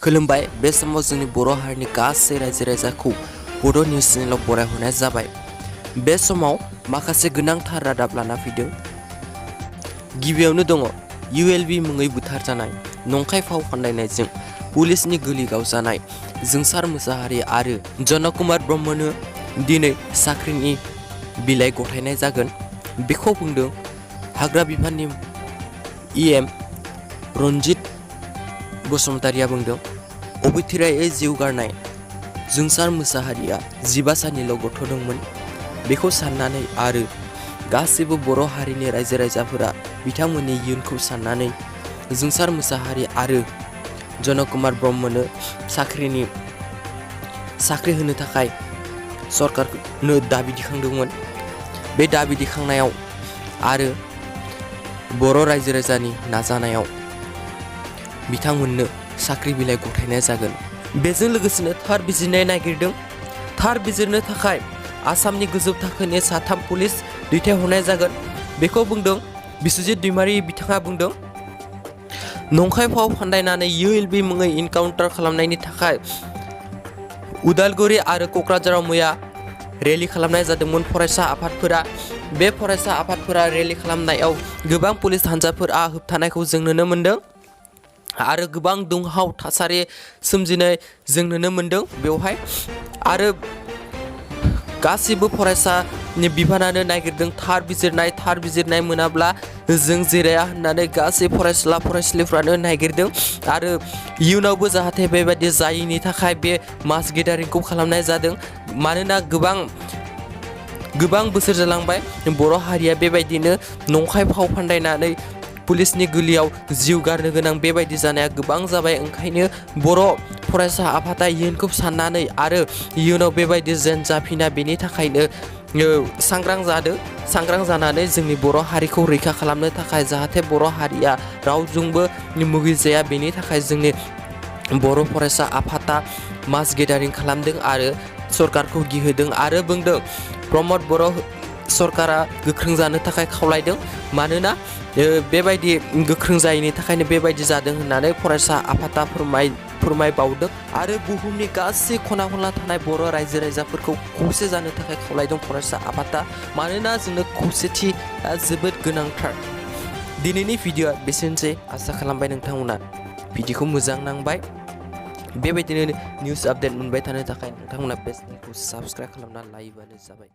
खुलुमबाय बे समाव जोंनि बर' हारिनि गासै रायजो राजाखौ बड' निउस चेनेलाव बरायहरनाय जाबाय। बे समाव माखासे गोनांथार रादाब लाना फैदों। गिबियावनो दङ ULB मुङै बुथारजानाय नंखाय फाव फान्दायनायजों पुलिसनि गोली गावजानाय जोंसार मुसाहारि आरो जन कुमार ब्रह्मनो दिनै साख्रिनि बिलाइ गथायनाय जागोन बेखौ बुंदों हाग्रा बिफाननि EM रन्जित बसुमतारिया बुंदों। अबिथिरायै जिउ गारनाय जोंसार मुसाहारिया 15 साननिल' गथ' दंमोन बेखौ साननानै आरो गासैबो बर' हारिनि रायजो राजाफोरा बिथांमोननि इयुनखौ साननानै जोंसार मुसाहारि आरो जन कुमार ब्रह्मनो साख्रि होनो थाखाय सरकारनो दाबि दिखांदोंमोन। बे दाबि दिखांनायाव आरो बर' रायजो राजानि नाजानायाव बिथांमोननो साख्रि बिलाइ गथायनाय जागोन। बेजों लोगोसेनो थार बिजिरनाय नागिरदों। थार बिजिरनो थाखाय आसामनि गोजौ थाखोनि 3 पुलिस दैथायहरनाय जागोन बेखौ बुंदों बिस्वजित दैमारि। बिथाङा बुंदों नंखाय फाव फान्दायनानै ULB मुङै इनकाउन्टार खालामनायनि थाखाय उदालगुरि आरो क'क्राझाराव मैया रेलि खालामनाय जादोंमोन फरायसा आफादफोरा। बे फरायसा आफादफोरा रेलि खालामनायाव गोबां पुलिस हान्जाफोरा होबथानायखौ जों नुनो मोन्दों आरो गोबां दुंहाव थासारि सोमजिनाय जों नुनो मोन्दों बेवहाय। आरो गासिबो फरायसानि बिबानानो नागिरदों थार बिजिरनाय मोनाब्ला जों जिराया होननानै गासै फरायसुला फरायसुलिफ्रानो नागिरदों आरो इयुनावबो जाहाथे बेबायदि जायैनि थाखाय बे मास गेदारिंखौ खालामनाय जादों। मानोना गोबां बोसोर जालांबाय बर' हारिया बेबायदिनो नंखाय फाव फान्दायनानै पुलिसनि गोलियाव जिउ गारनो गोनां बेबायदि जानाया गोबां जाबाय। ओंखायनो बर' फरायसा आफादा इयुनखौ साननानै आरो इयुनाव बेबायदि जेन जाफिना बेनि थाखायनो सांग्रां जानानै जोंनि बर' हारिखौ रैखा खालामनो थाखाय जाहाथे बर' हारिया रावजोंबो मुगैजाया बेनि थाखाय जोंनि बर' फरायसा आफादा मास गेदारिं खालामदों आरो सरकारखौ गिहोदों आरो बुंदों प्रमद बर' सरकारा गोख्रों जानो थाखाय खावलायदों। मानोना बेबायदि गोख्रों जायैनि थाखायनो बेबायदि जादों होननानै फरायसा आफादा फोरमायबावदों आरो बुहुमनि गासै खना खनला थानाय बर' रायजो राजाफोरखौ खौसे जानो थाखाय खावलायदों फरायसा आफादा। मानोना जोंनो खौसेथिया जोबोद गोनांथार। दिनैनि भिडिअ'आ बेसेनोसै। आसा खालामबाय नोंथांमोना भिडिअ'खौ मोजां नांबाय। बेबायदिनो निउस आपडेट मोनबाय थानो थाखाय नोंथांमोना बे चेनेलखौ साबस्क्राइब खालामना लायोबानो जाबाय।